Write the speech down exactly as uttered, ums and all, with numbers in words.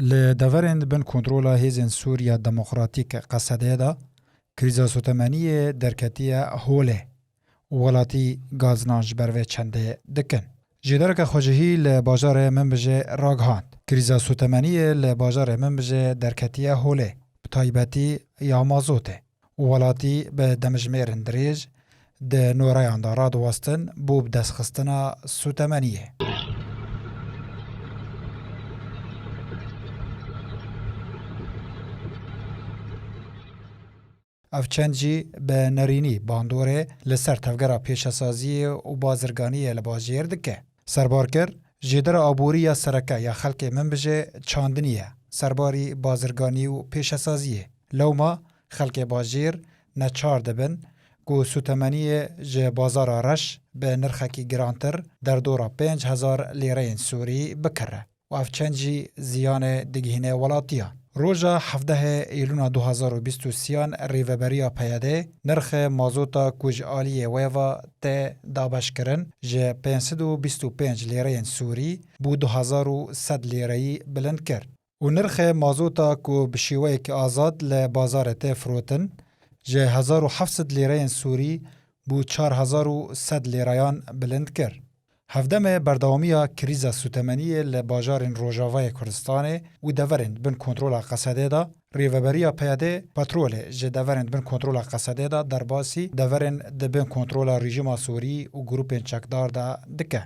Li deverên di bin kontrola Hêzên Sûriya Demokratîk, Qesedê de, krîza sotemeniyê derketiye holê û welatî gazinan ji ber vê çendê dikin. Jêdereke xwecihî li bajarê Minbijê ragihand, krîza sotemeniyê li bajarê Minbijê derketiye holê, bi taybetî ya mazotê, û welatî bi demjimêrin dirêj di noreyan de radiwestin bo bidestxistina sotemeniyê. Ev çend jî bi nerînî bandorê li ser tevgera pêşesaziyê û bazirganiyê li bajêr dike. Serbar kir, jêdera aborî ya sereke ya xelkê Minbijê çandinî ye serbarî bazirganî û pêşesaziyê. Lewma xelkê bajêr neçar dibin ku sotemeniyê ji bazara reş bi nirxekî girantir derdora pênc hezar lîreyên Sûrî bikire û ev çend jî ziyanê digihîne welatiyan. Roja hevdehê Îlûna du hezar û bîst û sêyan rêveberiya P Y D nirxê mazota ku ji aliyê wê ve tê dabeşkirin ji pênc sed û bîst û pênc lîreyên Sûrî bû du hezar û sed lîreyî bilind kir û nirxê mazota ku bi şêweyekî azad li bazarê tê firotin ji hezar û heft sed lîreyên Sûrî bû çar hezar û sed lîreyan bilind kir. Hevdemê berdewamiya krîza sotemeniyê li bajarên Rojavayê Kurdistanê û deverên bin kontrola Qesedê de, rêveberiya P Y D petrolê ji deverên bin kontrola Qesedê de derbasî deverên di bin kontrola rejîma Sûrî û grûpên çekdar de dike.